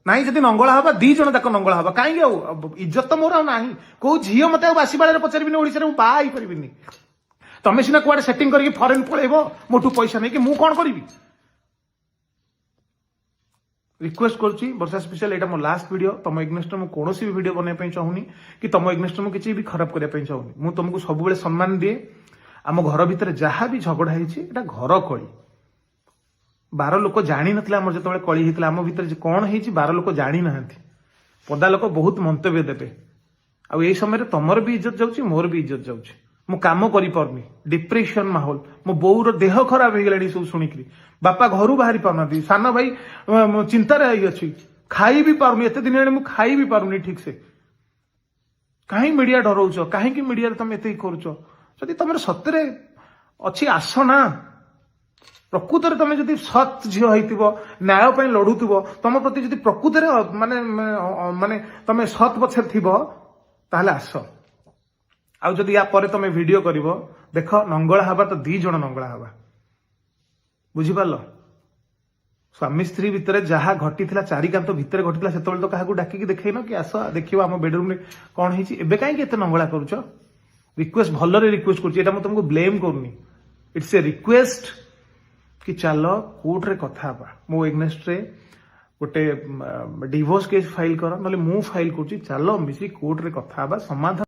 ନାଇଁ, ଯଦି ନଙ୍ଗଳା ହବା, ଦି ଜଣ ଯାକ ନଙ୍ଗଳା ହବା। କାହିଁକି ଆଉ ଇଜ୍ଜତ ତ ମୋର ଆଉ ନାହିଁ। କୋଉ ଝିଅ ମତେ ଆଉ ବାସି ବାଳରେ ପଚାରିବିନି ଓଡ଼ିଶାରେ, ମୁଁ ବାହା ହେଇପାରିବିନି। ତମେ ସିନା କୁଆଡେ ସେଟିଂ କରିକି ଫରେନ୍ ପଳେଇବ ମୋଠୁ ପଇସା ନେଇକି, ମୁଁ କଣ କରିବି? ରିକ୍ୱେଷ୍ଟ କରୁଛି ବର୍ଷା ସ୍ପେଶାଲ, ଏଇଟା ମୋ ଲାଷ୍ଟ ଭିଡ଼ିଓ। ତମ ଏଗନେଷ୍ଟରେ ମୁଁ କୌଣସି ବି ଭିଡ଼ିଓ ବନେଇବା ପାଇଁ ଚାହୁଁନି କି ତମ ଏଗନେଷ୍ଟରେ ମୁଁ କିଛି ବି ଖରାପ କରିବା ପାଇଁ ଚାହୁଁନି। ମୁଁ ତମକୁ ସବୁବେଳେ ସମ୍ମାନ ଦିଏ। ଆମ ଘର ଭିତରେ ଯାହା ବି ଝଗଡ଼ା ହେଇଛି, ଏଇଟା ଘର କଳି। 12 ଲୋକ ଜାଣିନଥିଲେ। ଆମର ଯେତେବେଳେ କଳି ହେଇଥିଲା, ଆମ ଭିତରେ ଯେ କଣ ହେଇଛି 12 ଲୋକ ଜାଣିନାହାନ୍ତି। ପଦା ଲୋକ ବହୁତ ମନ୍ତବ୍ୟ ଦେବେ। ଆଉ ଏଇ ସମୟରେ ତମର ବି ଇଜ୍ଜତ ଯାଉଛି, ମୋର ବି ଇଜ୍ଜତ ଯାଉଛି। ମୁଁ କାମ କରିପାରୁନି, ଡିପ୍ରେସନ ମାହୋଲ। ମୋ ବୋଉର ଦେହ ଖରାପ ହେଇଗଲାଣି ସବୁ ଶୁଣିକିରି। ବାପା ଘରୁ ବାହାରି ପାରୁନାହାନ୍ତି। ସାନ ଭାଇ ଚିନ୍ତାରେ ହେଇଅଛି। ଖାଇ ବି ପାରୁନି। ଏତେ ଦିନ ହେଲାଣି ମୁଁ ଖାଇ ବି ପାରୁନି ଠିକ ସେ। କାହିଁ ମିଡିଆ ଡରଉଛ? କାହିଁକି ମିଡିଆରେ ତମେ ଏତେ କରୁଛ? ଯଦି ତମର ସତରେ ଅଛି, ଆସ ନା। ପ୍ରକୃତରେ ତମେ ଯଦି ସତ୍ ଝିଅ ହେଇଥିବ, ନ୍ୟାୟ ପାଇଁ ଲଢୁଥିବ, ତମ ପ୍ରତି ଯଦି ପ୍ରକୃତରେ ମାନେ ମାନେ ତମେ ସତ୍ ପଛରେ ଥିବ, ତାହେଲେ ଆସ। ଆଉ ଯଦି ୟା ପରେ ତମେ ଭିଡିଓ କରିବ, ଦେଖ, ନଙ୍ଗଳା ହବା ତ ଦି ଜଣ ନଙ୍ଗଳା ହବା। ବୁଝିପାରିଲ? ସ୍ୱାମୀ ସ୍ତ୍ରୀ ଭିତରେ ଯାହା ଘଟିଥିଲା, ଚାରି କାନ୍ଥ ଭିତରେ ଘଟିଥିଲା। ସେତେବେଳେ ତ କାହାକୁ ଡାକିକି ଦେଖେଇନ କି ଆସ ଦେଖିବ ଆମ ବେଡରୁମରେ କଣ ହେଇଛି। ଏବେ କାହିଁକି ଏତେ ନଙ୍ଗଳା କରୁଛ? ରିକ୍ୱେଷ୍ଟ, ଭଲରେ ରିକ୍ୱେଷ୍ଟ କରୁଛି। ଏଇଟା ମୁଁ ତମକୁ ବ୍ଲେମ୍ କରୁନି। It's a request କି ଚାଲ କୋର୍ଟରେ କଥା ହେବା। ମୋ ଏଗନେଷ୍ଟରେ ଗୋଟେ ଡିଭୋର୍ସ କେସ୍ ଫାଇଲ କର, ନହେଲେ ମୁଁ ଫାଇଲ କରୁଛି। ଚାଲ ମିଶି କୋର୍ଟରେ କଥା ହେବା, ସମାଧାନ।